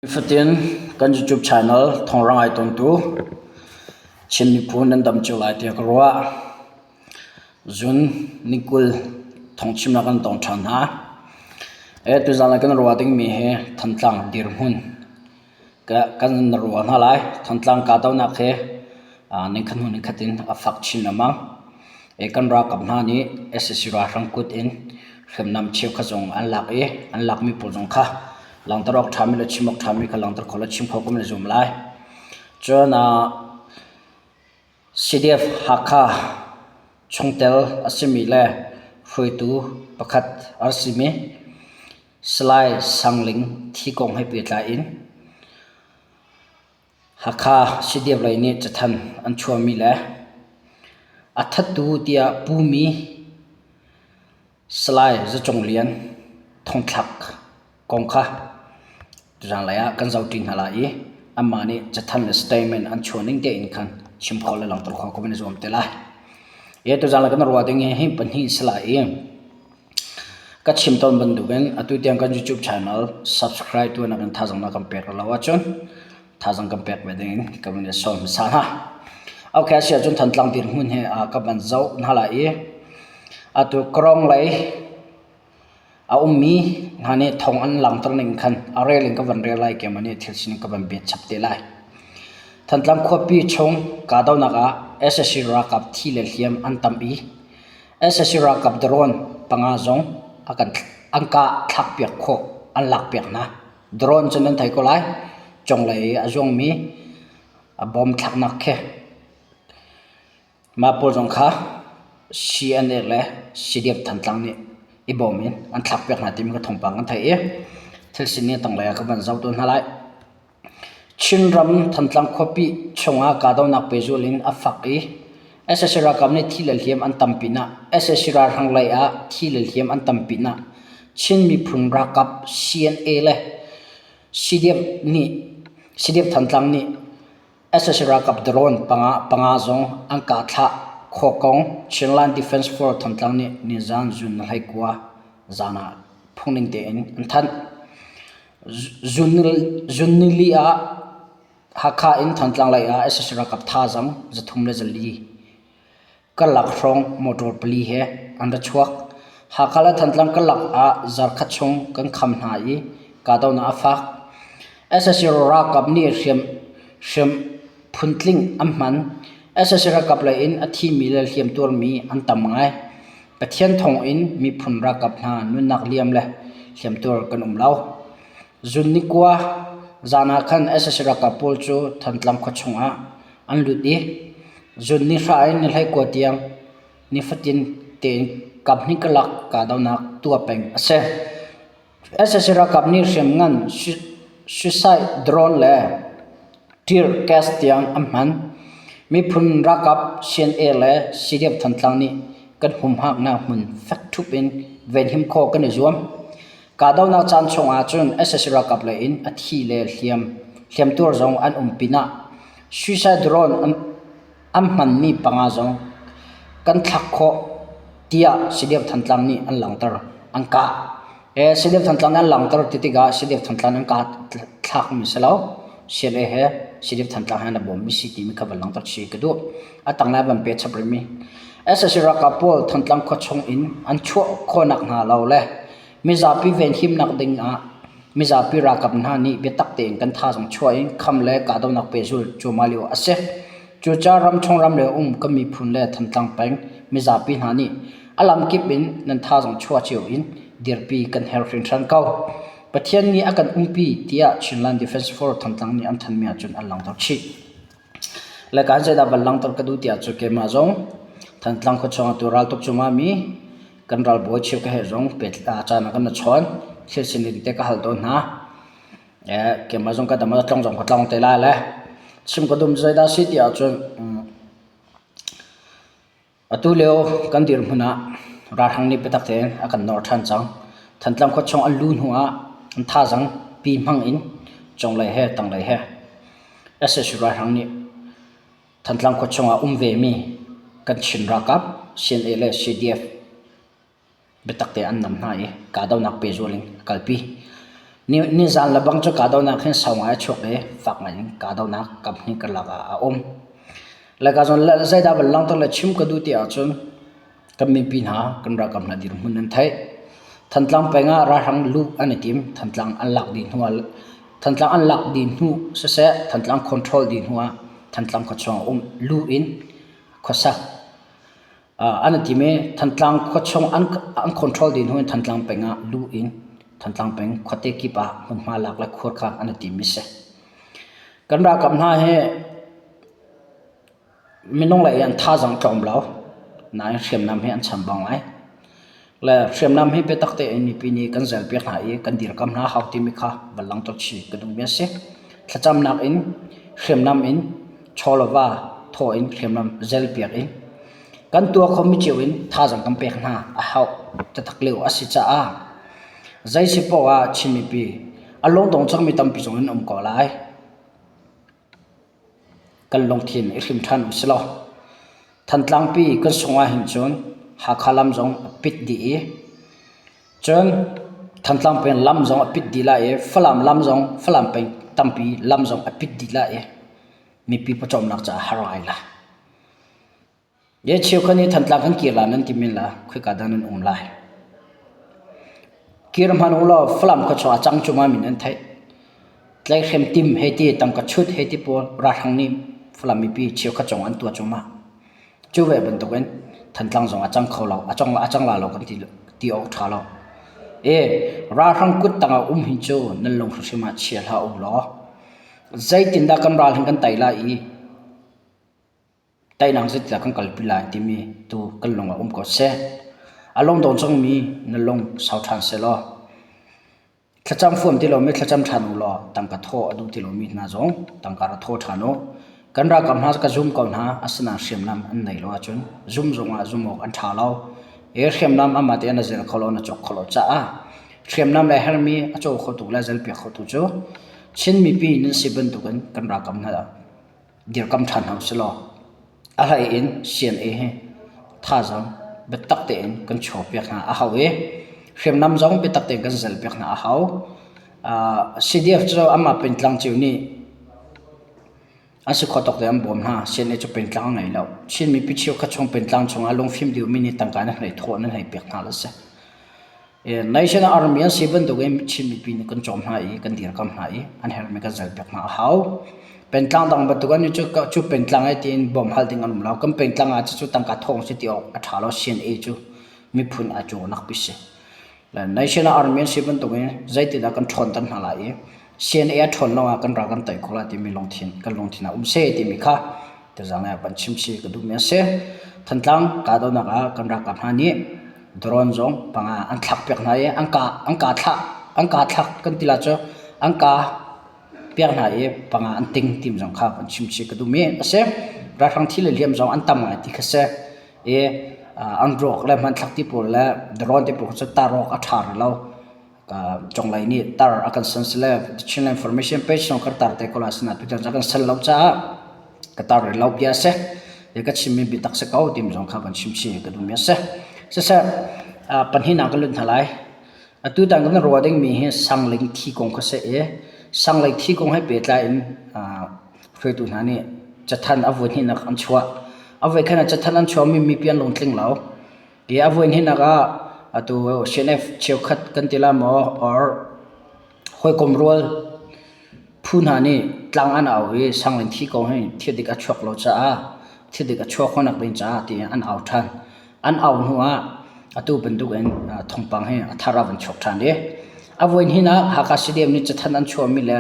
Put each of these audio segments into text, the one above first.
Nifatin kan YouTube channel thawnghrang ai tawntu Chin miphun nan dam cio lai tiah ka ruah. Zun ni 20 thawngchimnak kan tong ṭhan hna. E tuzaan ah kan ruah dingmi hi Thantlang dirhmun kan ruah hna lai. Thantlang kahdohnak hi ningkhat hnu ningkhat in a fak chin lengmang. Kan ralkap hna nih sac ralhrang kut in hriamnam cheukhat zong an lak i an lakmi pawl zong kha langhter awk ṭhami le chim awk ṭhami kha langhter kho le chim kho kan i zuam lai. Cun CDF Hakha chungtel a simi le hruaitu pakhat a simi Salai Sang Ling thi kong he pehtlai in Hakha CDF lei nih cathanh an chuahmi le a thattu tiah pumi Salai Za Cung Lian thongthlak kong kha tuzanlei ah kan zohṭi hna lai i anmah nih cathanh le statement an chuah ning tein khan chim khawh le langhter khawh kan i zuam te lai. Hi tuzanlei kan ruah ding hi pahnih si lai i ka chim tawn bantukin atu tiang kan YouTube channel subscribe tuahnak in thazaang na kan pek lo ahcun thazaang kan pek ve ding in ka van i sawm hmasa hna. Okay, a si ahcun Thantlang dirhmun he ka van zoh hna lai i atu Kawrong lei a ummi hna nih thong an langhter ning khan a rel in ka van rel lai keimah nih thil sining ka van biat chap te lai. Thantlang khuapi chung kahdohnak ah sac ralkap thi le hliam an tam i sac ralkap drone panga zong a kan an kah thlakpiak khawh an lakpiak hna. Drone cu nan thei ko lai. Cunglei i a zuangmi a bom thlaknak khi mah pawl zong kha CNA le CDF Thantlang nih i bawm in an thlakpiak hna timi ka thawngpang kan theih i thil sining tanglei ah ka van zoh tawn hna lai. Chinram Thantlang khuapi chungah kahdohnak pehzulh in a fak i sac ralkap nih thi le hliam an tam pinah sac ralhrang lei ah thi le hliam an tam pinah Chin miphun ralkap CNA le CDF nih CDF Thantlang nih sac ralkap drone panga panga zong an kah thlah khawh kong Chinland Defence Force Thantlang nih nizan June 29 zan ah phungning tein an thanh. Zun nili ah Hakha in Thantlang lei ah sac ralkap thazaang 304 karlak hrawng motor pali he an ra chuak. Hakha le Thantlang karlak ah zarkhat chung kan kham hna i kahdohnak a fak. Sac ralkap nih hriam phuntling an hman. Sac ralkap lei in a thimi le hliamtuarmi an tam ngai. Pathian thawngin miphun ralkap hna nunnak liam le hliamtuar kan um lo. Zun ni kua zan ah khan sac ralkap pawl cu Thantlang khua chungah an lut i zun ni hra in ni 19 tiang nifatin tein kaphnih karlak kahdohnak tuah peng a si. Sac ralkap nih hriamngan suicide drone le tear gas tiang an hman. Miphun ralkap CNA le CDF Thantlang nih kan humhaknak hmun fek ṭhup in venhim khawh kan i zuam. Kahdohnak caan chung ahcun sac ralkap lei in a thi le hliam hliamtuar zong an um pinah suicide drone an an hmanmi panga zong kan thlak khawh tiah CDF Thantlang nih an langhter. An kah. CDF Thantlang nih an langhter ti tikah CDF Thantlang an kah thlakmi si lo. CNA he CDF Thantlang he an bawmmi si timi kha van langhter chih ka duh. A tanglei van pe chap rihmi. Sac ralkap pawl Thantlang khua chung in an chuah khawhnak hna lo le mizapi venhimnak ding ah mizapi ralkap hna nih biatak tein kan thazaang chuah in kham le kahdohnak pehzulh cuahmah lio a si. Cucaah ramchung ramleng um kan miphun le Thantlang peng mizapi hna nih a lamkip in nan thazaang chuah cio in dirpi kan herh hringhran ko. Pathian nih a kan umpi tiah Chinland Defence Force Thantlang nih an thanmi ahcun an langhter chih. Le kan zeidah van langhter ka duh tiah cu keimah zong Thantlang khuachung ah tu raltuk cungah mi kan ralbawi cheu ka he zong pet caan ah kan na chawn thil sining te ka hal tawn hna. Keimah zong ka dam ah tlong zong ka tlong te lai le chim ka dum zeidah si ti ahcun Atu lio kan dirhmun ah ralhrang nih biatak tein a kan nawr ṭhan cang. Thantlang khuachung an luh hnu ah an thazaang pi hmang in cunglei he tanglei he sac ralhrang nih Thantlang khuachung ah um vemi kan Chin ralkap CNA le CDF biatak tein an nam hna i kahdohnak pehzul in a kalpi. Nizan le bang cu kahdohnak hin sau ngai a chuak i fak ngai in kahdohnak kaphnih karlak ah a um. Le ka zawn zeidah van langhter le chim ka duh ti ahcun kan mipi hna kan ralkap hna dirhmun an theih. Thantlang peng ah ralhrang luh an i tim. Thantlang an lak dih hnu ah Thantlang an lak dih hnu siseh Thantlang control dih hnu ah Thantlang khuachung um luh in khuasak An i tim i Thantlang khuachung an control dih hnu in Thantlang peng ah luh in Thantlang peng khuate kip ah hmunhma lak le khuarkhan an i tim i si. Kan ralkap hna hi minung lei an thazaang tlawm lo nain hriamnam hi an chambau ngai. Le hriamnam hi biatak tein mipi nih kan zelpiak hna i kan dirkam hna hau timi kha van langhter chih ka duhmi a si. Thlacamnak in hriamnam in chaw le va thaw in hriamnam zelpiak in kan tuah khomi cio in thazaang kan pek hna a hauh taktak lio a si caah zei si paoh ah Chin mipi a lungdong cangmi tampi zong an um ko lai. Kan lungthin i hrim ṭhan u silaw Thantlangpi kan sungh ahhin cun Hakha lam zong a pit dih i cun Thantlang peng lam zong a pit dih lai i Falam lam zong Falam peng tampi lam zong a pit dih lai i mipi pawcawmnak caah har ngai lai. Ye cheukhat nih Thantlang kan kir lai nan ti men la, khoika dah nan um lai? Kir hmanh u law Falam khuachung ah cang cuma min an theih. Tlaihhrem tim hei ti, tangka chut hei ti pawl ralhrang nih Falam mipi cheukhat cungah an tuah cuma. Cu ve bantukin Thantlang zong a cang kho lo, a cang a cang la lo kan ti ti awk ṭha lo. E ralhrang kut tangah um hin cu nan lung hrimhrim ah chia hlah u law zeitindah kan ral hin kan tei lai i Teinak zeitindah kan kalpi lai timi tu kan lung ah um ko seh. A lungdong cangmi na lung sau ṭhan sehlaw thlacam fuam ti lomi thlacam ṭhan u law tangka thawh a duh ti lomi hna zong tangka ra thaw ṭhan u. Kan ralkap hna ka zum ko hna asinain hriamnam an neih lo ahcun zum zongah zum awk an ṭha lo. Hi hriamnam amah tein na zel kho lo na cawk kho lo caah hriamnam le hermi a caw khotu le zelpiak khotu cu Chin mipi nan si bantukin kan ralkap hna dirkam ṭhan hna usilaw a hlei in CNA hi thazaang biatak tein kan chuahpiak hna a hau i hriamnam zong biatak tein kan zelpiak hna a hau. CDF cu amah pengtlang cio nih an si khawh tawk tein an bawm hna. CNA cu pengtlang a ngei lo. Chin mipi cheukhat chung pengtlang chungah lungfim deuhmi nih tangka nan hlei thawh nan hlei pek hna la si. National Army an si bantukin Chin mipi nih kan cawm hna i kan dirkamh hna i an herhmi kan zelpiak hna a hau. Pengtlang dang bantuk an cu cu pengtlang ai tiin bawm hal ding an um lo. Kan pengtlang ah cucu tangka thawng si ti awk a ṭha lo. CNA cu miphun aa cawnak pi si. National Army an si bantukin zeitindah kan ṭhawnter hna lai i CNA a ṭhawn lawngah kan ral kan tei khawh lai timi lungthin kan lungthin ah um seh timi kha tuzaan ah van chim chih ka duhmi a si. Thantlang kahdohnak ah kan ralkap hna nih drone zong panga an thlak piak hna i an ka an ka thlah an ka thlak kan ti la cu an ka piak hna i panga an ting tim zong kha van chim chih ka duhmi a si. Ralhrang thi le hliam zong an tam ngai ti kha si. I an ruak le hmanthlak ti pawl le drone ti pawl cu tar awk a ṭha rih lo. Conglei nih tar a kan san sile Chinland Information page zong kan tar te ko la sina tutan kan san lo caah ka tar rih lo bia si ka chimmi biatak si ko timi zong kha kan chim chih ka duhmi a si. Siseh pahnihnak ka lut hna lai. Atu tan kan ruah dingmi hi sangling thi kong kha si i sangling thi kong he pehtlai in hruaitu hna nih cathanh a voi hnihnak an chuah. A voi khat ah cathanh an chuahmi mipi an lungtling lo. Hi a voi hnihnak ah atu CNF cheukhat kan ti la maw or hawikom rual phu hna nih tlang an au i sangling thi ko hi thil dik a chuak lo caah thil dik a chuak khawhnak ding caah tiin an au ṭhan. An au hnu ah atu bantuk in thawngpang hi a thar a van chuak ṭhan i a voi hnihnak Hakha CDM nih cathanh an chuahmi le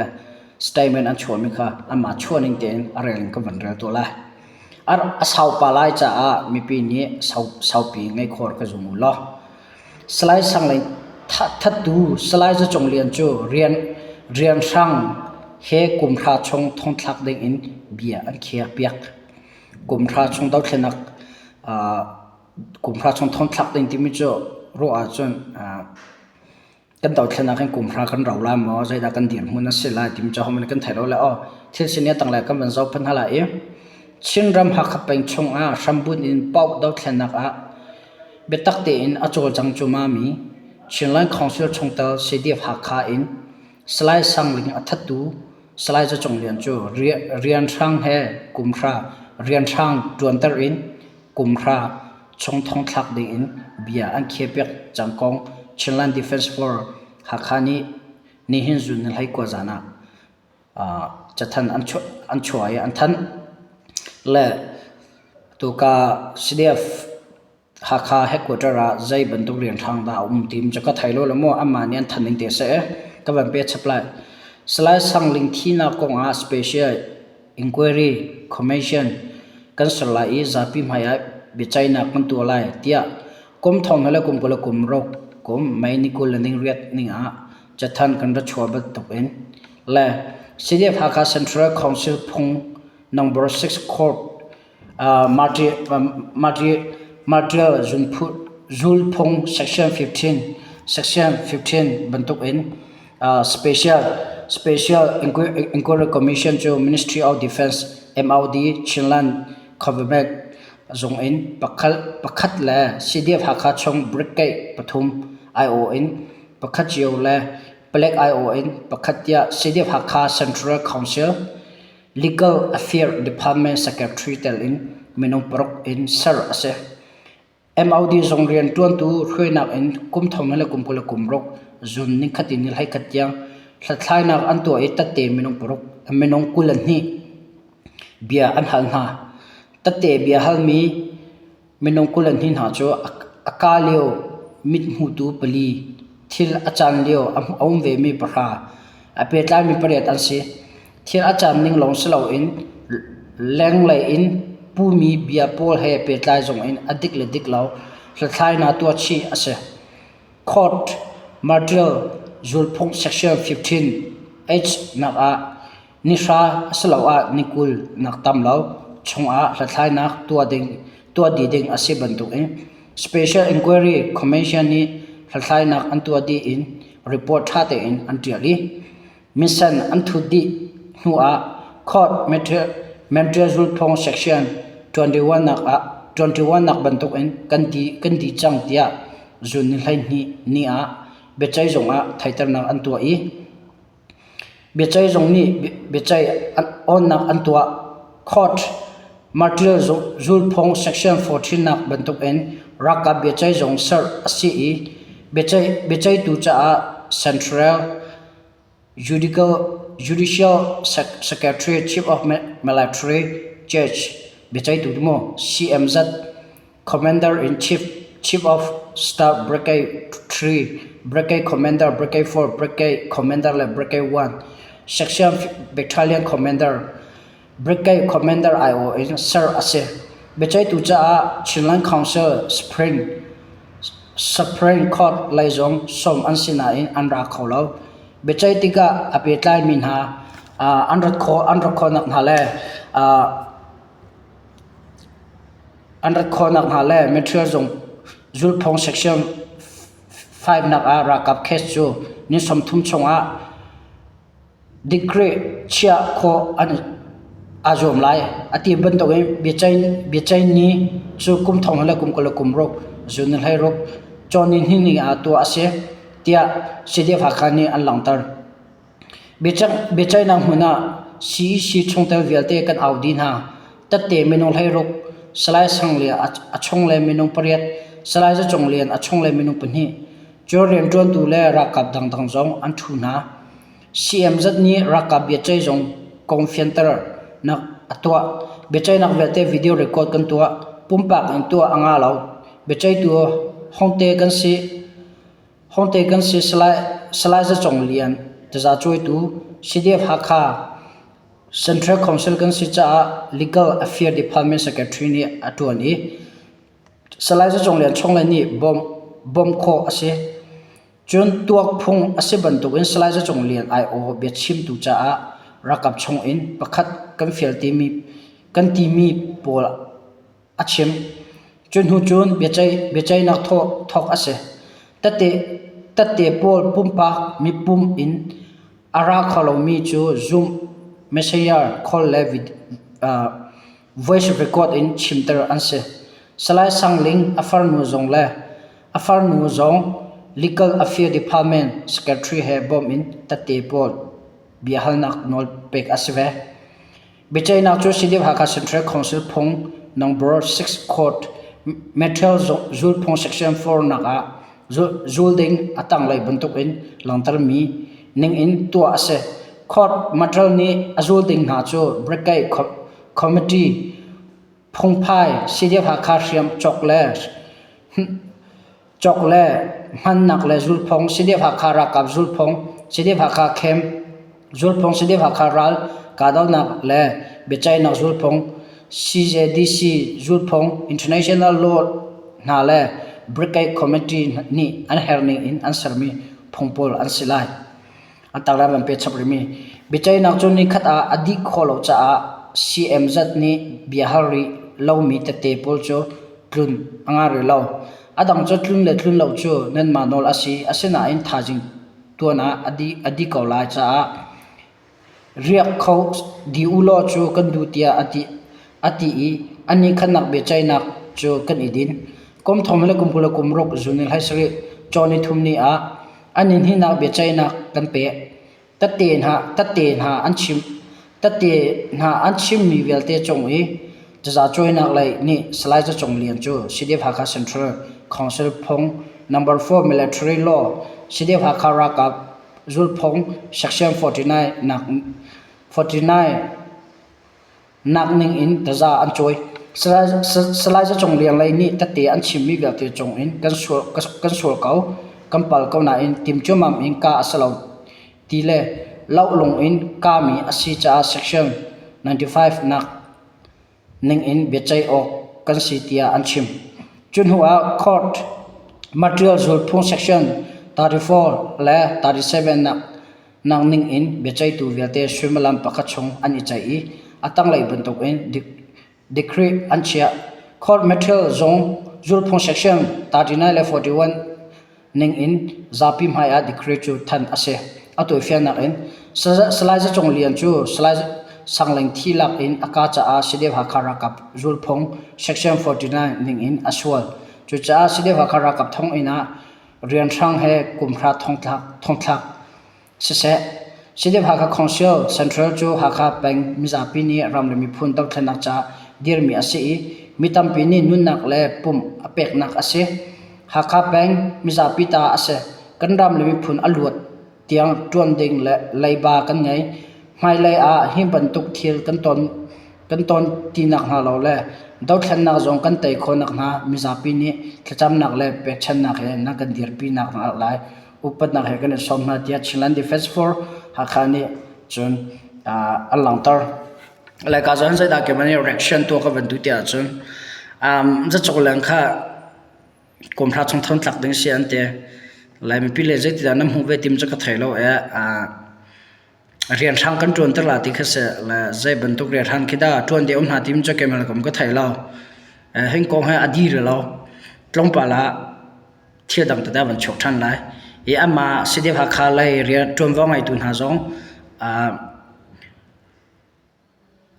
statement an chuahmi kha anmah chuah ning tein a rel in kan van rel tuah lai. A saupa lai caah mipi nih saupi ngeih khawh ka zum u law. Salai Sang Lei thattu Salai Za Cung Lian cu rian rianhrang he kum hra chung thongthlak ding in bia an khiahpiak. Kum hra chung dothlennak kum hra chung thongthlak ding timi cu ruah ahcun Kan dothlennak hin kum hra kan rau lai maw, zeidah kan dirhmun a si lai timi cu ahohmanh kan thei lo le aw thil sining a tanglei kan van zoh phun hna lai i Chinram Hakha peng chungah hrambunh in paoh dothlennak ah biatak tein a cawlcang cumami Chinland Council chungtel CDF Hakha in. Salai Sang Ling a thattu Salai Za Cung Lian cu rianhrang he kumhra rianhrang ṭuanter in kumhra chung thongthlak ding in bia an khiahpiak cang kong Chinland Defence Force Hakha nih nihin zun ni 19 zan ah cathanh an chuah i an thanh. Le tuka CDF Hakha headquarter ah zei bantuk rianhrang dah a um ti cu ka thei lo le maw anmah nih an thanh ning te seh ka van pe chap lai. Salai Sang Ling thihnak kong ah Special Inquiry Commission kan ser lai i zapi hmai ah biaceihnak kan tuah lai tiah kum thong le kum 20 le kum ruk kum May ni 20 le ning riat ning ah cathanh kan ra chuah bantuk in le CDF Hakha Central Council phung number 6 court Martial zulphung Section 15 Section 15 bantuk in Special Special Inquiry Commission cu Ministry of Defence MOD Chinland Government zung in pakhat le CDF Hakha chung brigade pathum aiawh in pakhat cio le palek aiawh in pakhat tiah CDF Hakha Central Council Legal Affairs Department Secretary tel in minung paruk in ser a si. MOD zung rianṭuantu hruainak in kum thong le kum 20 le kum ruk zun nikhat in ni 11 tiang hlathlainak an tuah i tatte minung paruk minung 22 bia an hal hna. Tatte bia halmi Minung 22 hna cu a kaa lio mithmutu pali, thil a caan lio a um vemi pahra, a pehtlaimi pariat an si. Thil a caan ning lawng si loin lenglei in pumi bia pawl he pehtlai zongin a dik le dik lo hlathlainak tuah chih a si. Court Martial Zulphung Section 15 H nak ah Ni hra asiloah ni 20 nak tam lo chungah hlathlainak tuah dih ding a si bantukin Special Inquiry Commission nih hlathlainak an tuah dih in report ṭha tein an ṭial i minsen an thut dih hnuah Court Martial Zulphung Section 21 nak bantukin kan dih cang tiah June ni 12 ni ah biaceih zung ah theihternak an tuah i Biaceih zung nih biaceih awnnak an tuah. Court Martial zulphung Section 14 nak bantukin ralkap biaceih zung ser a si i biaceihtu caah Central Judicial Secretary Chief of Military Judge biaceihtu CMZ Commander-in-Chief, Chief of Staff Brigade 3, Brigade Commander, Brigade 4, Brigade Commander le Brigade 1, Section Battalion Commander, Brigade Commander aiawh in ser a si. Biaceihtu caah Chinland Council Supreme Supreme Court lei zong sawm an si nain an ra kho lo. Biaceih tikah a pehtlaimi hna an rat khawh an rat khawh nakhnga le An rat khawh nakhnga le material zong zulphung section 5 nak ah ralkap case cu ni 30 chungah degree chiah khawh an aa zuam lai. Ati bantukin biaceih ni cu kum thong le kum 20 le kum ruk June ni 16 cawn ni hnih ni ah tuah a si tiah CDF Hakha nih an langhter. Biaceihnak hmun ah CEC chungtel vialte kan au dih hna. Tatte minung 16, Salai Sang Lian a chungle minung pariat, Salai Za Cung Lian a chungle minung pahnih, cu rianṭuantu le ralkap dangdang zong an ṭhu hna. CMZ nih ralkap biaceih zung kong fianternak a tuah. Biaceihnak vialte video record kan tuah. Pumpak in tuah a ngah lo. Biaceihtu hongte kan si. Hongte kan si Salai Za Cung Lian tazacuaitu CDF Hakha Central Council kan si caah Legal Affairs Department Secretary nih a ṭuan i Salai Za Cung Lian chungle nih bawmh khawh a si. Cun tuak phung a si bantukin Salai Za Cung Lian aiawh biachimtu caah ralkap chungin pakhat kan fial timi kan timi pawl a chim. Cu hnu cun biaceihnak thawk a si. Tette pawl pumpak mipum in a ra kho lomi cu Zoom, Messenger call le voice record in chimter an si. Salai Sang Ling a farnu zong le a farnu zong Legal Affairs Department Secretary he bawm in tette pawl biahalnak nawl pek a si ve. Biaceihnak cu CDF Hakha Central Council phung No. 6 Court Material Zulphung Section 4 nak ah zul ding a tanglei bantuk in langhtermi ning in tuah a si. Court Material nih a zul ding hna cu Brigade Committee phungphai CDF Hakha hriam cawk le cawk le hmannak le zulphung CDF Hakha ralkap zulphung CDF Hakha camp zulphung CDF Hakha ral kahdohnak le biaceihnak zulphung CJDC zulphung international law hna le Brigade Committee nih an herning in an sermi phung pawl an si lai. An tanglam an pechap rihmi biaceihnak cu nikhat ah a dih khawh lo caah CMZ nih biahal rih lomi tette pawl cu tlun a ngah rih lo. A dang cu tlun le tlun lo cu nanmah nawl a si. Asinain thaizing tuan ah a dih ko lai caah Riak kho dih u law cu kan duh tiah a ti i a nikhatnak biaceihnak cu kan i din. Kum thong le kum 20 le kum ruk zun in 17 cawn ni thum ni ah a nihnihnak biaceihnak kan pek. Tette hna an chimmi vialte cung i tazacuainak lei nih Salai Za Cung Lian cu CDF Hakha Central Council phung Number 4 Military Law CDF Hakha ralkap Zulphung Section 49 nak ning in taza an cawi. Salai Za Cung Lian lei nih tette an chimmi vialte cung in kan sual ko, kan pal ko nain tim ciammam in ka a si lo ti le lohlung in kami a si caah Section 95 nak ning in biaceih awk kan si tiah an chim. Cu hnu ah court material zulphung section 34 le 37 nak nak ning in biaceihtu vialte suimilam pakhat chung an i ceih i a tanglei bantuk in decree an chiah. Court material zung zulphung section 39 le 41 ning in zapi hmai ah decree cu thanh a si. A tawifiannak in Salai Za Cung Lian cu Salai Sangleng thi lak in a ka caah CDF Hakha ralkap zulphung Section 49 ning in a sual. Cucaah CDF Hakha ralkap thonginn ah rianhrang he kumhra thongthlak Siseh, CDF Hakha Council Central cu Hakha peng mizapi nih ram le miphun dothlennak caah dirmi a si i mi tampi nih nunnak le pum a peknak a si. Hakha peng mizapi ta a si. Kan ram le miphun a luat tiang ṭuan ding le leiba kan ngei. Hmailei ah hi bantuk thil kan ton kan ton ti nakhnga lo le dothlennak zong kan tei khawh nakhnga mizapi nih thlacamnak le pekchanhnak he nan kan dirpi nakhnga lai upatnak he kan i sawm hna tiah Chinland Defense Force Hakha nih cun an langhter. Lai ka zon zeidah ke man reaction tuah ka van duh tiah cun zacuk leng kha kum hra chung thon tlak ding si an ti. Lai mipi le zeitidah nan hmuh ve tim cu ka thei lo e. Rianhrang kan ṭuan ter la ti kha si le zei bantuk rianhrang khi dah ṭuan dih um hna tim cu keimah le kum ka thei lo. Hing kong he a dir lo. Tlawmpal ah thil dang tete a van chuak ṭhan lai. I amah CDF Hakha lei rian ṭuanvo ngeitu hna zong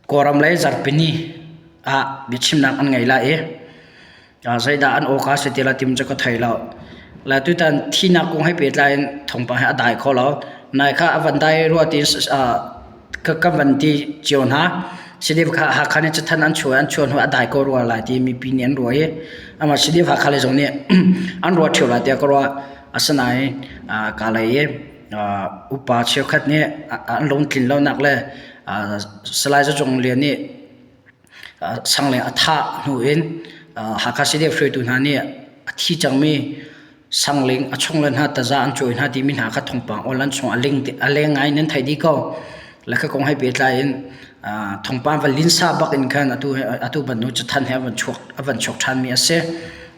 Kawlram lei zarhpini ah biachimnak an ngei lai i zeidah an awka si ti lai timi cu ka thei lo. Le tutan thihnak kong he pehtlai in thawngpang hi a dai kho lo. Nai kha a van dai rua tiin ka van ti cio hna. CDF Hakha nih cathanh an chuah i an chuah hnu ah a dai ko rua lai ti mipi nih an ruah i amah CDF Hakha lei zong nih an ruah ṭheo lai tiah ka ruah. Asinain kaa lei i upa cheukhat nih an lungtlin lonak le Salai Za Cung Lian nih sangleng a thah hnu in Hakha CDF hruaitu hna nih a thi cangmi Sangling a chungle hna taza an cawi hna timi hna kha thawngpang online chung a ling a leng ngai nan theih dih ko. Le kha kong he pehtlai in thawngpang va linsa bak in khan atu atu bantuk cathanh he a van chuak a van chuak ṭhanmi a si.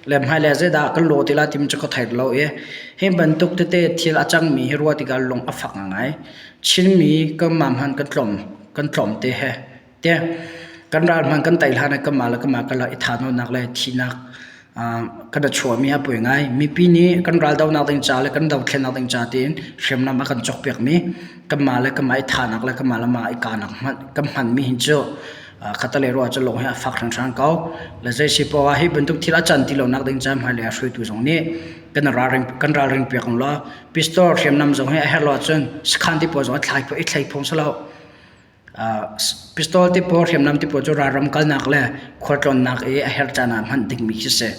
Le hmailei zeidah kan law ti lai timi cu ka thei lo i hi bantuk tete thil a cangmi hi ruah tikah lung a fak ngai. Chinmi kanmah hmanh kan tlawm kan tlawm te he te kan ral hmanh kan tei hlan ah kanmah le kanmah kan i thahnawnnak le thihnak kan i chuahmi a poi ngai. Mipi nih kan ral dohnak ding ca le kan dothlennak ding ca tiin hriamnam a kan cawkpiakmi kanmah le kanmah i thahnak le kanmah le mah i kahnak hmanh kan hmanmi hin cu. Khatalei ruah cu lung hi a fak hringhran ko. Le zei si poah ah hi bantuk thil a can ti lonak ding caah hmailei ah hruaitu zong nih kan ralring kan ralring piak ung law pistol hriamnam zong hi a herh lo ahcun sakhan ti pawl zong a thlai i thlai phung si lo. Pistol ti pawl hriamnam ti pawl cu ralram kalnak le khualtlawnnak i a herh caan ah hman dingmi khi si.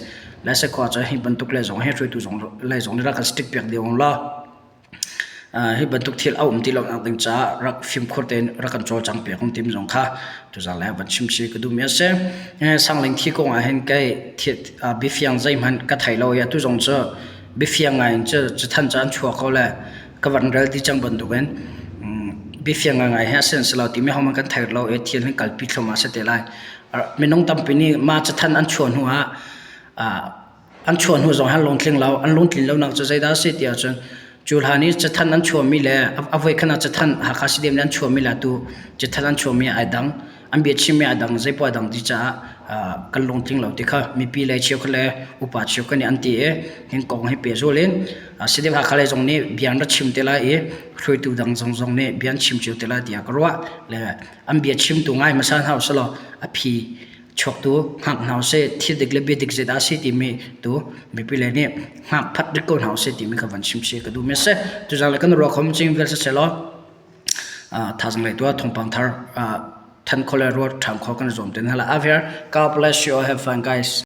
Le sakhua cu hi bantuk le zong hi hruaitu zong lei zong nih rak kan stick piak dih ung law Hi bantuk thil a um ti lonak ding caah rak fimkhur tein rak kan cawlcang piak um timi zong kha tuzaan le van chim si ka duhmi a si. Sangling thi kong ah hin kei biafiang zeihmanh ka thei lo i atu zong cu biafiang ngai in cu cuthan cu an chuak ko le ka van rel ti cang bantukin biafiang ngaingai hi a si si lo timi hohmanh kan thei lo i thil hin kalpi thluahmah a si te lai. Minung tampi nih mah cuthan an chuah hnu ah An chuah hnu zong an lungtling lo. An lungtlin lonak cu zeidah a si ti ahcun cu hlan i cathanh an chuahmi le a voikhat ah cathanh Hakha CDM nih an chuahmi le atu cathanh an chuahmi ai dang. An biachimmi ai dang, zeipoah ai dang ti caah kan lungtling lo ti kha mipi le cheukhat le upa cheukhat nih an ti i hin kong hi pehzul in CDM Hakha lei zong nih bia an ra chim te lai i hruaitu dang zong zong nih bia an chim cio te lai tiah ka ruah. Le an bia chimtu ngai hmasa hna usih law a phi chuaktu hngak hna usih thil dik le bia dik zeidah a si timi tu mipi lei nih hngak phat rik ko hna usih timi kha van chim si ka duhmi a si. Tuzaan le kan ruah khom cing vial siseh law thazaang lei tuah thawngpang thar than kho le ruat ṭhan kho kan i zuam te hna lai. Avir, God bless you all. Have fun guys.